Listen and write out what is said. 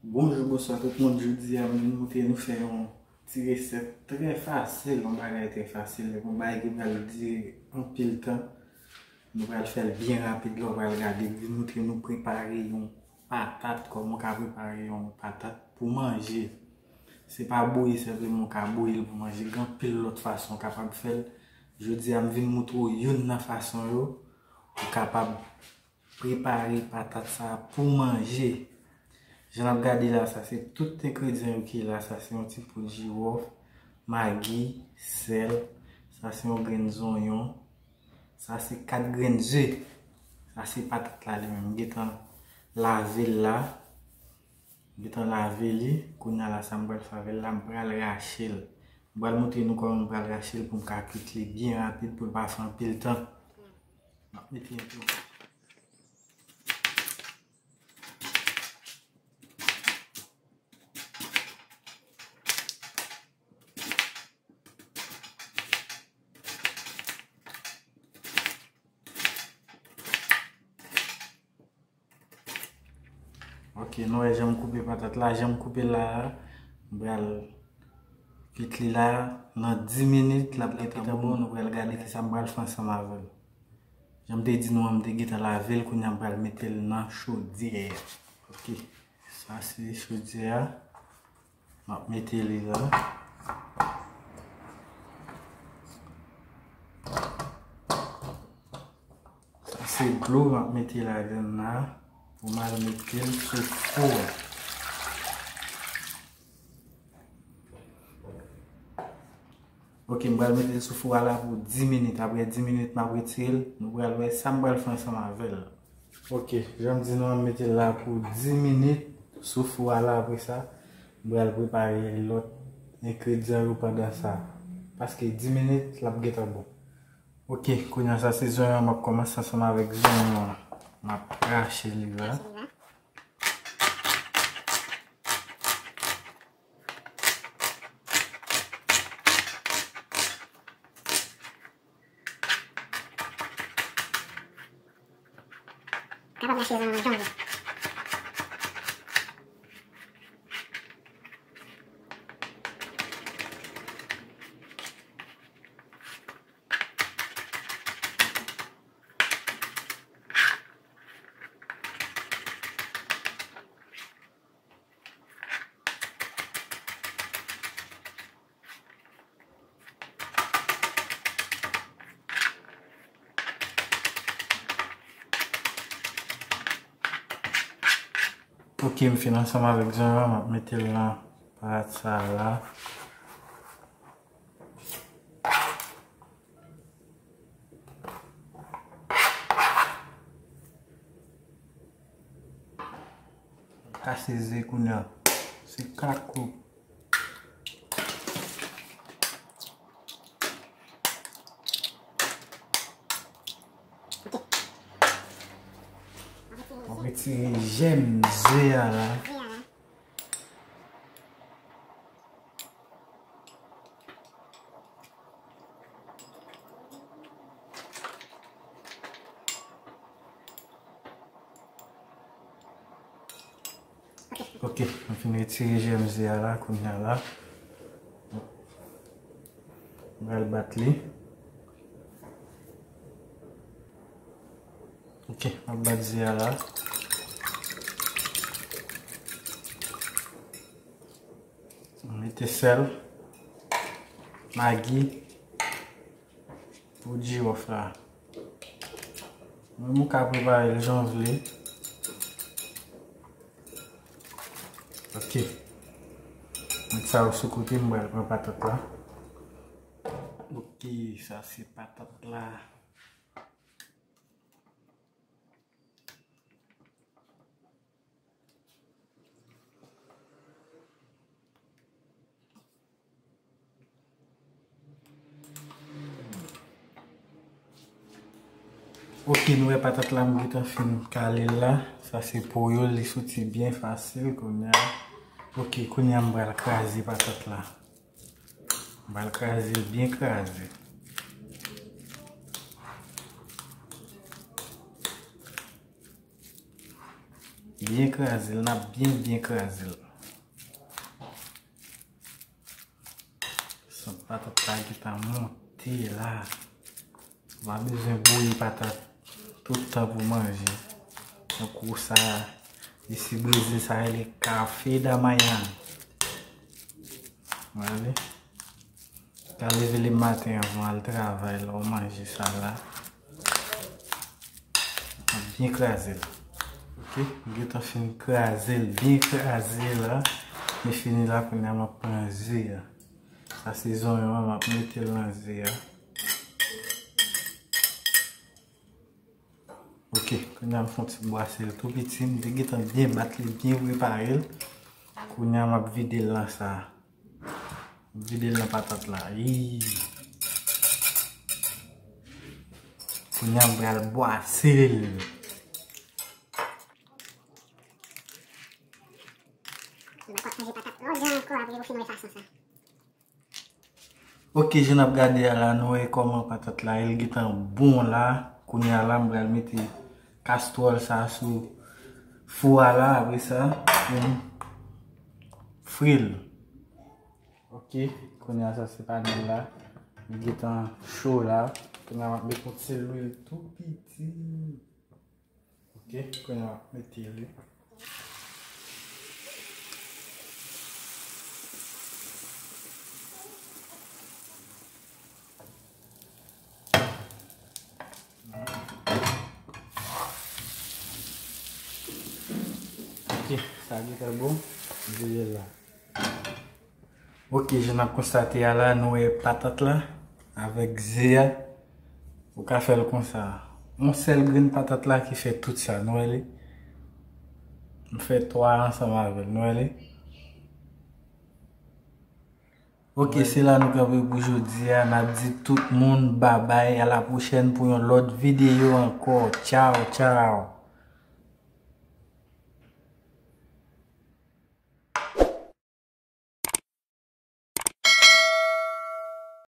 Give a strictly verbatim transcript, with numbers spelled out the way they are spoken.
Bonjou, bonswa tout moun. Jodi a, m vin montre nou fè yon ti resèt trè fasil, yon bagay trè fasil. Yon bagay ki pral dire anpil tan. Nou pral fè l byen rapid, lè w pral gade. M vin montre nou prepare yon patat, kòman w ka prepare yon patat pou manje. Se pa bouyi sèlman, ou ka bouyi l pou manje. Gen anpil lòt fason w kapab fè l. Jodi a, m vin montre w youn nan fason yo. Ou kapab prepare patat sa a pou manje. Jan n ap gade la, sa se tout engredyan yo ki la. Sa se yon ti poud jiwòf, magi, sèl. Sa se yon grenn zonyon. Sa se kat grenn ze. Sa se patat la li menm. M gentan lave l la. M gentan lave li. Kounye a la, sa m pral fè avè l la, m pral rache l. M pral montre nou kòman m pral rache l pou m ka kwit li byen rapid, pou l pa fè anpil tan. M ap mete yon ti Ok, nou wè jan m koupe patat la, jan m koupe l la, m pral kwit li la, nan dis minit, l ap gentan bon, nou pral gade kisa m pral fè ansanm avè l. Jan m te di nou an, m te gentan lave l, kounye a m pral mete l nan chodyè. Ok, sa se chodyè a. M ap mete li la. Sa se dlo m ap mete ladann la pou m al mete l sou fou a. Ok, m pral mete l sou fou a la pou dis minit. Apre dis minit, m ap retire l. Nou pral wè sa m pral fè ansanm avè l. Ok, jan m di nou an, m mete l la pou dis minit sou fou a la. Apre sa, m pral prepare lòt engredyan yo pandan sa. Paske dis minit, l ap gentan bon. Ok, kounye a sa se zonyon an, m ap kòmanse ansanm avèk zonyon an. M ap krache li la. Kapab mache jan w vle. Ok, m fin ansanm avèk zonyon an, m ap mete l nan patat sa a la. Kase ze kounye a. Se kat koup. Mwen retire jèm ze a la. Ok, mwen fin retire jèm ze a la, kounye a la. Mwen al bat li. Ok, m ap bat ze a la. Mete sèl, magi, poud jiwòf la. Menm ou ka prepare l jan w vle. Ok. Met sa yo sou kote, m pral pran patat la. Ok, sa se patat la. Ok, nou wè patat la, m gentan fin kale l la. Sa se po yo, li soti byen fasil kounye a. Ok, kounye a m pral kraze patat la. M pral kraze l byen kraze. Byen kraze l, n ap byen, byen kraze l. San patat la gentan monte la. Ou pa bezwen bouyi patat tout tan pou manje. Tankou sa, isi Brezil sa rele café da manhã. Wale. Ka leve le maten anvan al travay la, ou manje sa la. Byen kraze l. Ok, m gentan fin kraze l, byen kraze la. Li fini la, kounye a m ap pran ze a. Sa se zonyon an, m ap mete l nan ze a. Ok, kounye a m fè yon ti bwase l tou piti. M te gentan byen bat li, byen prepare l. Kounye a m ap vide l nan sa. M vide l nan patat la. Ii. Kounye a m pral bwase l. M pa konn chanje patat lòt jan ankò apre yo fin wè fason sa. Ok, jan n ap gade a la, nou wè kòman patat la, el gentan bon la. Kounye a la, m pral mete kastwòl sa sou fou a la, apre sa, pou m fri l. Ok, kounye a sa se panèl la, li gentan cho la. Kounye a m ap mete yon ti lwil tou piti. Ok, kounye a m ap mete li. Ok, sa gentan bon, vire la. Ok, jan n ap konstate a la, nou wè patat la avèk ze a. Ou ka fè l konsa. Yon sèl grenn patat la ki fè tout sa, nou wè li? M fè twa ansanm avè l, nou wè li? Ok, se la nou kanpe pou jodi a. N ap di tout moun babay, a la pwochèn pou yon lòt videyo ankò. Tchaw, tchaw.